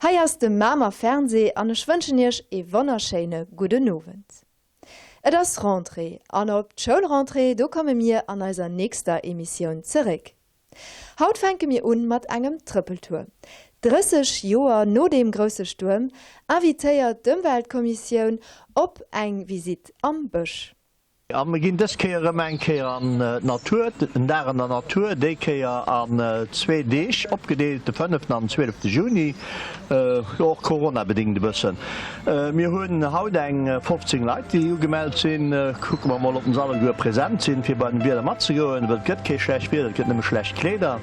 Hei ass de Mamer Fernseh an ech wënschen iech ee wonnerschéine gudden Owend. Et ass Rentrée an op d'Schoulrentrée do komme mir an eiser nächster Emissioun zeréck. Haut fänke mir un mat engem Trëppeltour. 30 Joer no deem grousse Stuerm invitéiert d'Ëmweltkommissioun op eng Visitt am Bësch. A mir ginn dës Kéier erëm eng Kéier an d'Natur, en Dag an der Natur, déi Kéier an zwee Deeg opgedeelt, de fënneften an den zwielefte Juni, jo och coronabedéngt e bëssen. Mir hunn haut eng 15 Leit, déi ugemellt sinn. Kucke mer mol, ob se alleguer present sinn, fir bei dem Wieder matzegoen, well et gëtt kee schlecht Wieder, et gëtt nëmme schlecht Kleeder.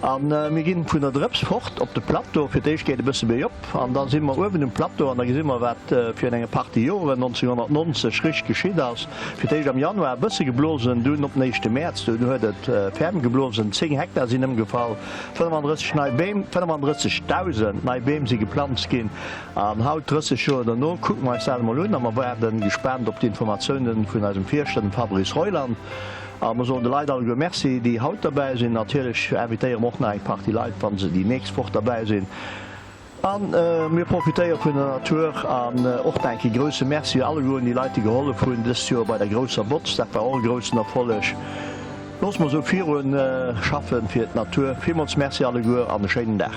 A mir ginn vun der Drëps fort op de Plateau. Fir d'éischt geet e bësse biergop an da si mer uewen um Plateau an da gesi mer, wat virun enge Partie Joren, 1990, richteg geschitt ass. Fir d'éischt am Januar e bësse geblosen, dunn op den éischte Mäerz, dunn huet et ferm geblosen, 10 Hektar sinn ëmgefall, 35 nei Beem, 35.000 nei Beem si geplanzt ginn. An haut, 30 Joer derno, kucke mer eis dat emol un a mer waarden gespaant op d'Informatiounen vun eisem Fierschter, dem Fabrice Reuland. A mer soen de Leit alleguer Merci, déi haut derbäi sinn. Natierlech invitéiere mer och nach eng Partie Leit, wa se déi nächst Woch derbäi sinn. A mir profitéiere vun der Natur. An och nach eng Kéier grousse Merci allegueren déi Leit, déi gehollef hunn dëst Joer bei der grousser Botz. Dat war och e groussen Erfolleg. Loosse mer esou virun schaffen fir d'Natur. Villmools Merci alleguer an e schéinen Dag.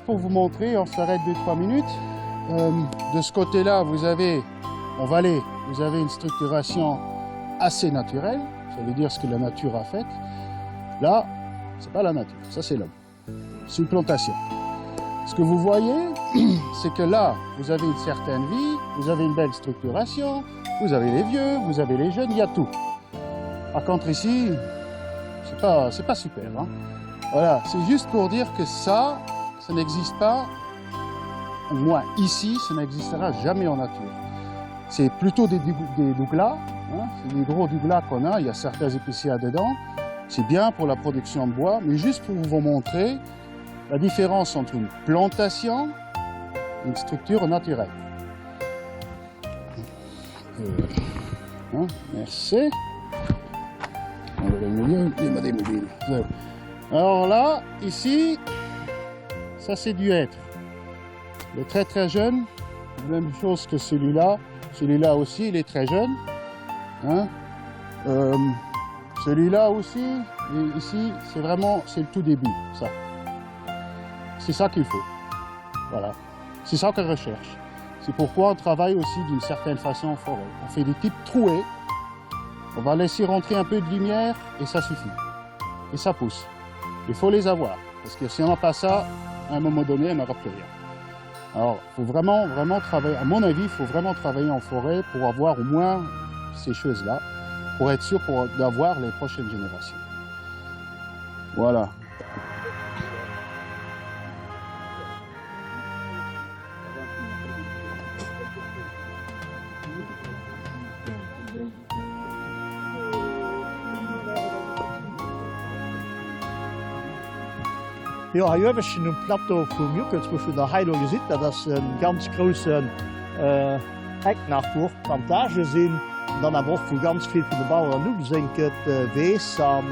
Pour vous montrer, on s'arrête 2-3 minutes. Euh, de ce côté-là, vous avez, en vallée, vous avez une structuration assez naturelle, ça veut dire ce que la nature a fait. Là, c'est pas la nature, ça c'est l'homme. C'est une plantation. Ce que vous voyez, c'est que là, vous avez une certaine vie, vous avez une belle structuration, vous avez les vieux, vous avez les jeunes, il y a tout. Par contre ici, c'est pas, c'est pas super. Hein. Voilà, c'est juste pour dire que ça, ça n'existe pas, au moins ici, ça n'existera jamais en nature. C'est plutôt des, des douglas, hein, c'est des gros douglas qu'on a, il y a certains épicéas dedans. C'est bien pour la production de bois, mais juste pour vous montrer la différence entre une plantation et une structure naturelle. Euh, hein, merci. Alors là, ici, ça c'est du hêtre. Il est très très jeune, même chose que celui-là. Celui-là aussi, il est très jeune. Hein. Euh, celui-là aussi, et ici, c'est vraiment, c'est le tout début, ça. C'est ça qu'il faut. Voilà. C'est ça qu'on recherche. C'est pourquoi on travaille aussi d'une certaine façon en forêt. On fait des types troués. On va laisser rentrer un peu de lumière et ça suffit. Et ça pousse. Il faut les avoir. Parce que si on n'a pas ça, à un moment donné, on n'aura plus rien. Alors, il faut vraiment, vraiment travailler, à mon avis, il faut vraiment travailler en forêt pour avoir au moins ces choses-là, pour être sûr d'avoir les prochaines générations. Voilà. Jo, hei ueweschten um Plateau vum Juckelsbusch, wou der hei elo gesitt, dat ass e ganz groussen Eck nach, wou och Plantage sinn an dann awer och wou ganz vill vun de Baueren ugeséint gëtt, Weess an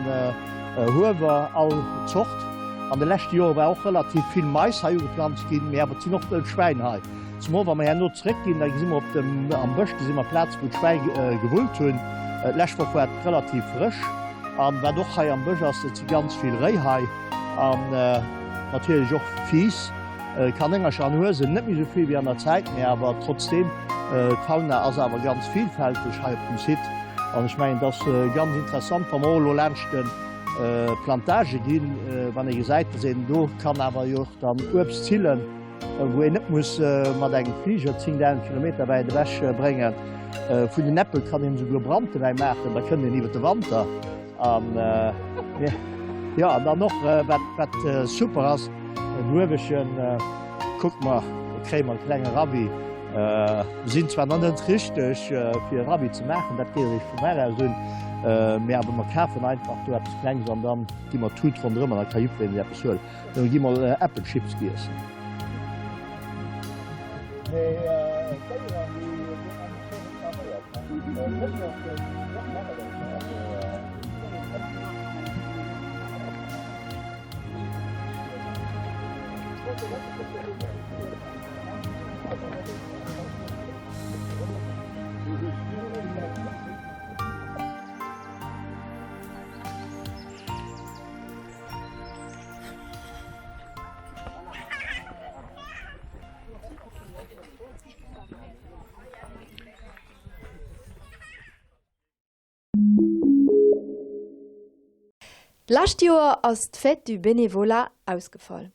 Huewer, all Zort. An de leschte Jore war och relativ vill Mais hei ugeplanzt ginn, mee awer et sinn och wëll Schwäin hei. Zemol wa mer herno zeréckginn, da gesi mer op dem, am Bësch gesi mer Plaze wou d'Schwäi gewullt hunn. D'lescht Woch war et relativ frësch. An wat och hei am Bësch ass, et si ganz vill Réi hei an natierlech och Fiiss, Kanéngercher an Huesen. Net méi esou vill wéi an der Zäit, mee awer trotzdeem, d'Fauna ass awer ganz vilfälteg hei op dem Site. An ech mengen, et ass ganz interessant, wa mer och elo laanscht de Plantage ginn, wann ee gesäit, dass een do kann awer jo och dann Uebst zillen, wou een net muss mat engem Fliger 10.000 Kilometer wäit ewech bréngen. Vun den Äppel kann een esouguer Branntewäi maachen, da kënnt een iwwer de Wanter. An jo, an dann och wat wat super ass, en Huewechen, kuck mer, do kréie mer e klenge Ravi. Sinn zwar nach net richteg fir e Ravi ze maachen, dat geet eréischt vu mar aus un, mee awer mer kafen einfach do eppes Klengs an dann gi mer d'Tut ronderëm an da ka jiddwereen sech eppes huelen. Da gi mer Äppelchips giessen. D'lescht Joer ass d'Fête du Bénévolat ausgefall.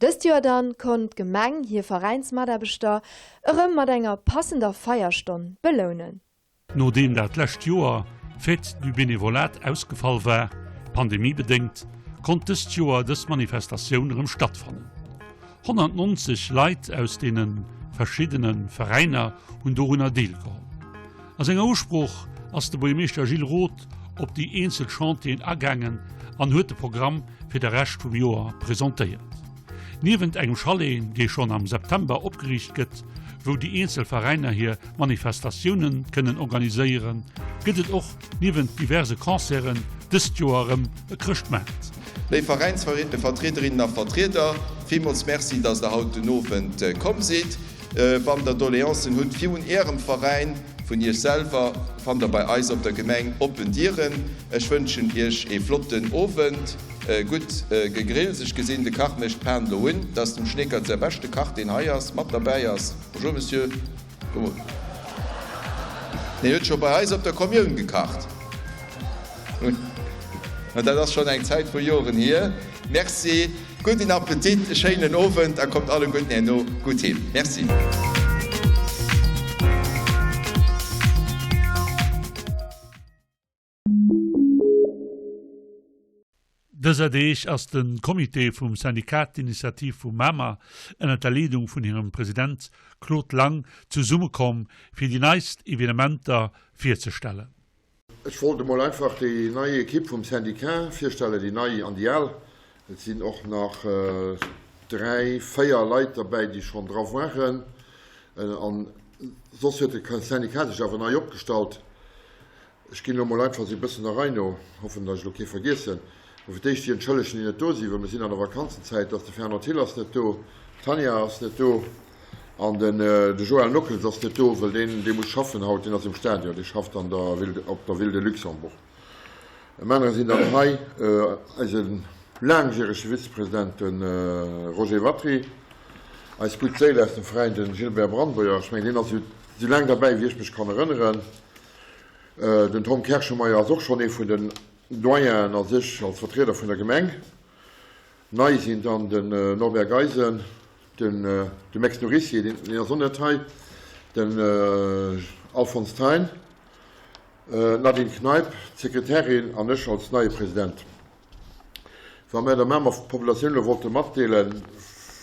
Dëst Joer dann konnt d'Gemeng hir Veräinsmataarbechter erëm mat enger passender Feierstonn belounen. Nodeem dat lescht Joer d'Fête du Bénévolat ausgefall war, pandemiebedéngt, konnt dëst Joer dës Manifestatioun erëm stattfannen. 190 Leit aus deene verschiddene Veräiner hunn dorunner deelgeholl. A senger Usprooch ass de Buergermeeschter Gilles Roth op déi eenzel Chantieren agaangen an huet de Programm fir de Rescht vum Joer presentéiert. Niewent engem Chalet, dee schonn am September opgeriicht gëtt, wou déi eenzel Veräiner hir Manifestatioune kënnen organiséieren, gëtt et och niewent diverse Concerten dëst Joer erëm e Chrëschtmaart. Léif Veräinsvertriederinnen a Vertrieder, villmools Merci, dass der haut den Owend komm sidd. Wann der Doleancen hutt virun Ärem Veräin, vun Iech selwer, fannt der bei eis op der Gemeng oppen Dieren. Ech wënschen Iech ee flotten Owend, gutt Gegrills. Ech gesinn, de Kach mécht d'Pan lo un. Dat ass dem Schneekert säi beschte Kach, deen hei ass, mat derbäi ass. Bonjour Monsieur. Deen huet scho bei eis op der Kommioun gekacht. Dat ass schonn eng Zäit vu Joren hier. Merci, gudden Appetit, e schéinen Owend a kommt alleguerten herno gutt heem. Merci. Dëser Deeg ass de Comité vum Syndicat d'Initiative vu Mamer ënner der Leedung vun hirem President Claude Lang zesummekomm fir déi neist Evenementer virzestellen. Ech wollt emol einfach déi nei Equipe vum Syndicat virstellen, déi nei an déi al. Et sinn och nach dräi, véier Leit derbäi, déi schonn dra waren. An soss huet de Syndicat sech awer nei opgestallt. Ech ginn elo mol einfach esou e bëssen der Rei no, hoffen, datt ech elo kee vergiessen. Mä fir d'éischt déi entschëllegen, déi net do sinn, well mir sinn an der Vakanzenzäit, dass de Fernand Thill ass net do, d'Tanja ass net do an den de Joël Nockels ass net do, well deen, dee muss schaffen haut, deen ass um Stadion, dee schafft an der Ville, op der Ville de Luxembourg. Ëm anere sinn dann hei eise laangjärege Vizepresident, de Roger Watry, eis gutt Séil aus dem Veräin, de Gilbert Brandbeuer, ech mengen, deen ass esou laang derbäi, wéi ech mech kann erënneren. Den Tom Kerschenmeyer ass och schonn ee vun den Doyenen a sech als Vertrieder vun der Gemeng. Nei sinn dann den Norbert Geisen, den de Mex Nourricier, deen ass och net hei, den Alphonse Thein, d'Nadine Kneip, d'Sekretärin, an ech als neie President. Wa mär der Mamer Populatioun elo wollte matdeelen,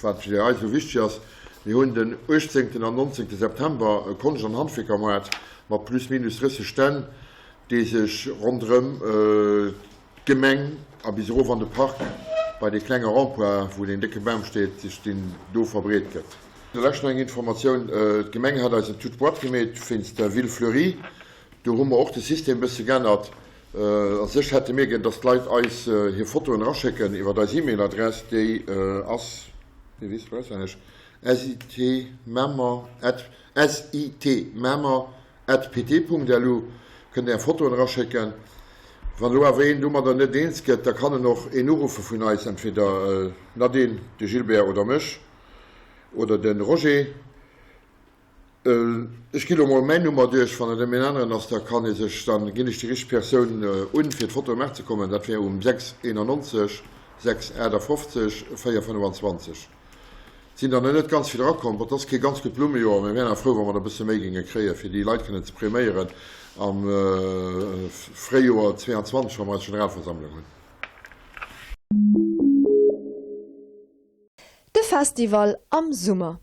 wat fir eis esou wichteg ass, Mir hunn den 18. an 19. September e Konscht an Handwierkermoart mat plus minus 30 Stänn, dee sech ronderëm d'Gemeng a bis erof an de Park bei dee klenge Rond-point, wou deen décke Bam steet, sech deen do verbreet gëtt. De lescht nach eng Informatioun, D'Gemeng hat eis en Toute-boîte gemeet wéinst der Ville fleurie. Do hu mer och de System e bësse geännert. A sech hätte mir gär, dass d'Leit eis hir Fotoen eraschécken iwwert eis E-Mail-Adress, déi ass, déi weess ech auswenneg, sitmamer at sitmamer at pt.lu. Kënnt Är Fotoen eraschécken. Wann elo awer een domadder net eens gëtt, da kann en och een uruffe vun eis, entweder d'Nadine, de Gilbert oder mech oder de Roger. Ech ginn elo mol mäin Nummer duerch, wann et ëm een aneren ass, da kann ee sech, dann ginn ech déi richteg Persoun un fir d'Foto gemaach ze kommen. Dat wär um 6 91 6 58 4 25. Et sinn der nach net ganz vill erakomm, bon, et ass kee ganz gutt Blummejoer, mä mir wären awer frou wa mer der e bësse méi géinge kréien, fir déi Leit kënnen ze priméieren am Fréijoer 22, wa mer eis Generalversammlung hunn. De Festival am Summer.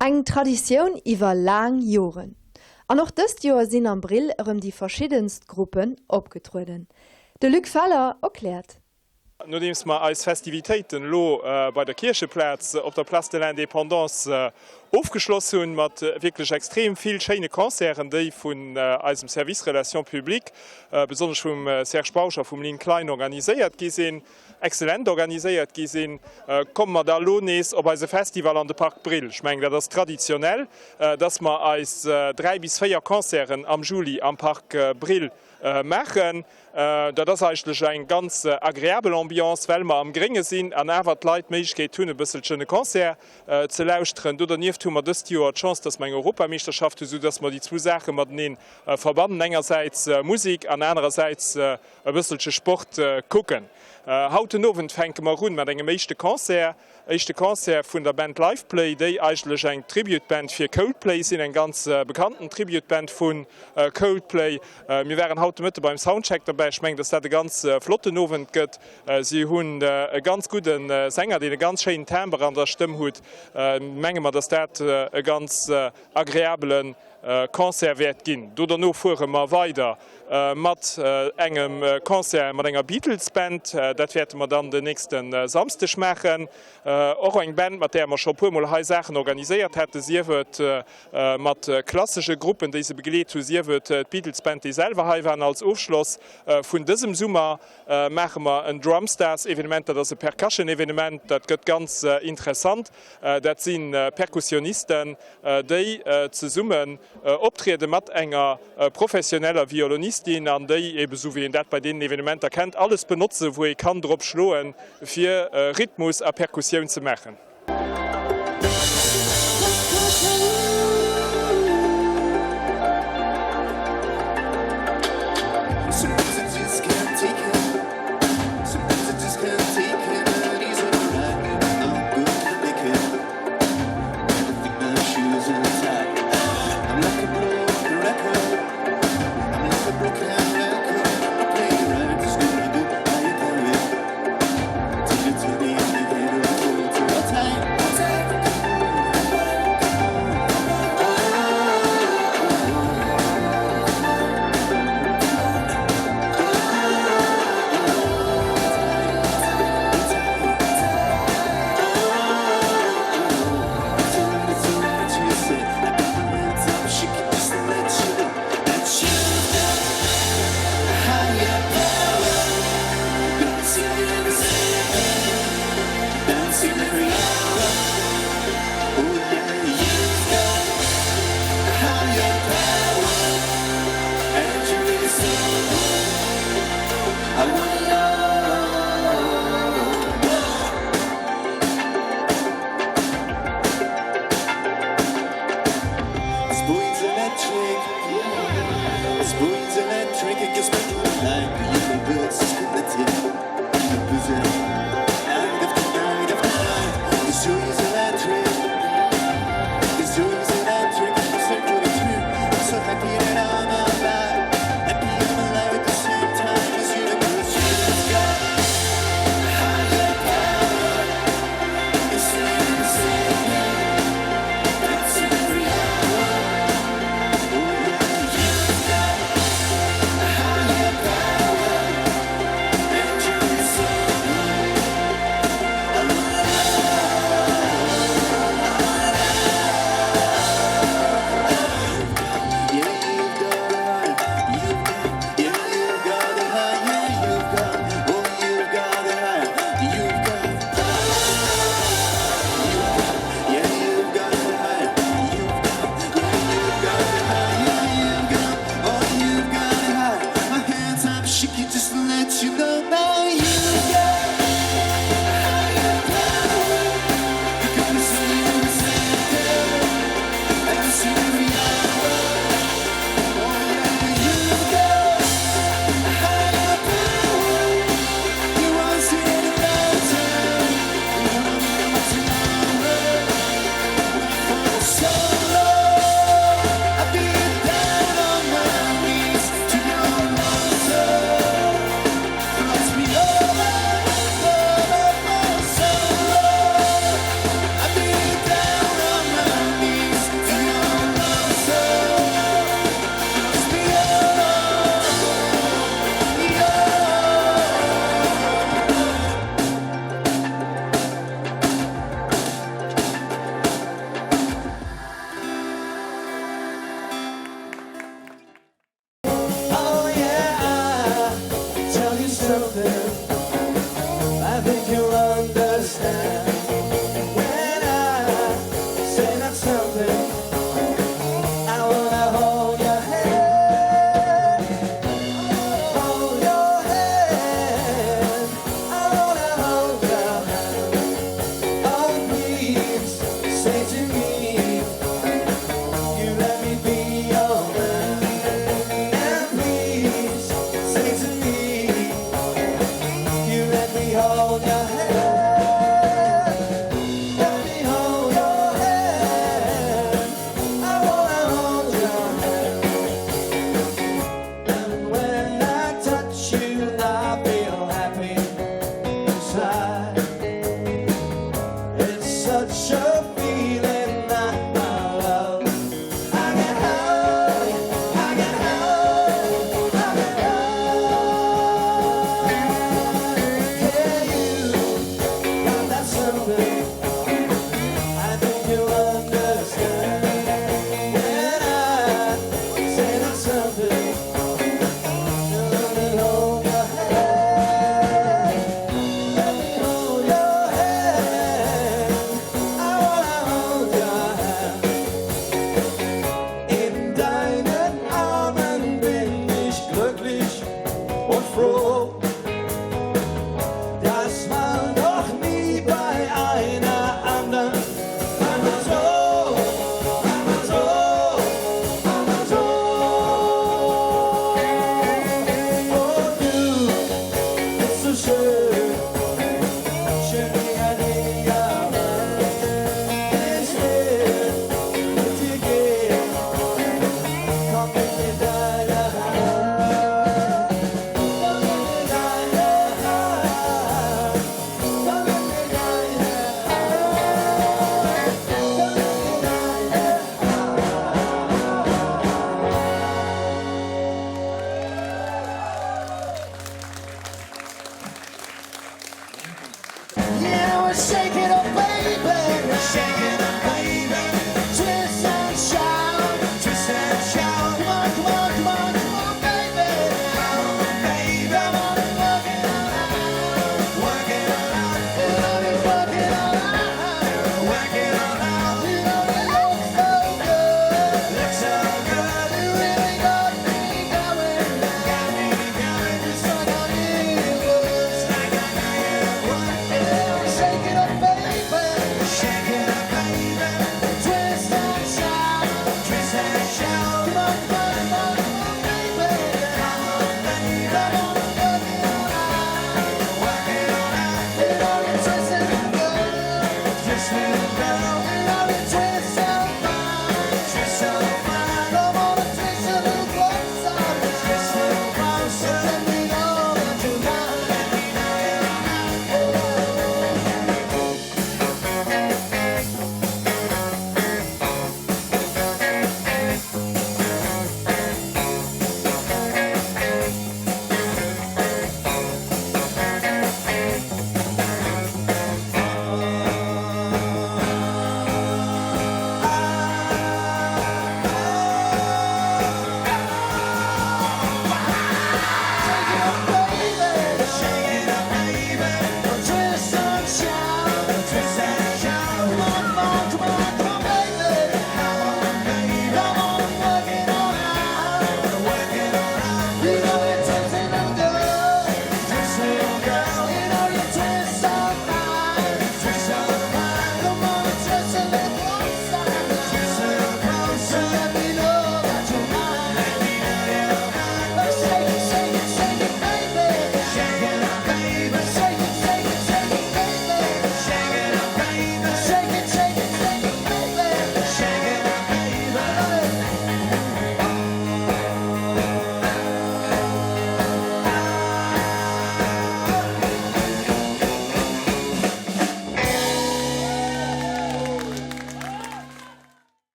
Eng Traditioun iwwer laang Joren. An och dëst Joer sinn am Brill erëm déi verschiddenst Gruppen opgetrueden. De Luc Feller erkläert. Nodeems mer eis Festivitéiten elo bei der Kiercheplaz op der Place de l'Indépendance ofgeschloss hunn, mat wierklech extrem vill schéine Concerten, déi vun eisem Service Relations publiques, besonnesch vum Serge Bausch a vum Lynn Klein organiséiert gi sinn, excellent organiséiert gi sinn, komme mer da elo nees op eise Festival an de Parc Brill. Ech mengen, dat ass traditionell, dass mer eis 3 bis 4 Concerten am Juli am Parc Brill maachen. Dat ass eigentlech eng ganz agreabel Ambiance, well mer am Grénge sinn an awer d'Leit d'Méiglechkeet hunn, e bësselchen e Concert ze lauschteren. Do dernieft hu mer dëst Joer d'Chance, dass mer eng Europameeschterschaft hunn, soudass mer déi zwou Saache matenee verbannen, engersäits Musek an anerersäits e bësselche Sport kucken. Haut den Owend fänke mer un mat engem éischte Concert, éischte Concert vun der Band Liveplay, déi eigentlech eng Tribute Band fir Coldplay sinn, eng ganz bekannten Tribute Band vu Coldplay. Mir waren haut de Mëtte beim Soundcheck derbäi. Ech mengen, dass dat e ganz flotten Owend gëtt. Si hunn e ganz gudde Sänger, deen e ganz schéinen Timbre an der Stëmm hutt. Menge mer, dass dat e ganz agreabelen Concert wäert ginn. Do derno fuere mer weider mat engem Concert mat enger Beatles Band. Dat wäerte mer dann den nächste Samsdeg maachen. Och eng Band, mat där mer scho puer mol hei Saachen organiséiert hätten, sief et mat klassesche Gruppen, déi se begleet hu, sief et d'Beatles Band, déi selwer hei waren. Als Ofschloss vun dësem Summer maache mer en Drumstars Evenement. Dat ass e Percussion Evenement, dat gëtt ganz interessant. Dat si Perkussionisten, déi zesummen optriede mat enger professioneller Violonistin an déi, ebe sou wéi een dat bei deenen Evenementer kennt, alles benotzen, wou ee kann drop schloen, fir Rhythmus a Perkussioun ze maachen.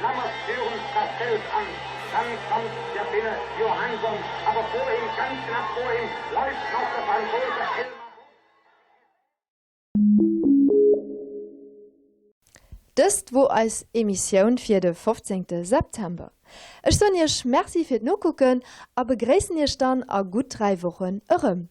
Lammers führen das Feld an. Dann kommt der Finne Johansson, aber vor ihm, ganz knapp vor ihm, läuft noch der Franzose Elmar. Dëst wor eis Emissioun fir de 15 September. Ech soen iech Merci fir d'Nokucken a begréissen iech dann a gutt 3 Wochen erëm.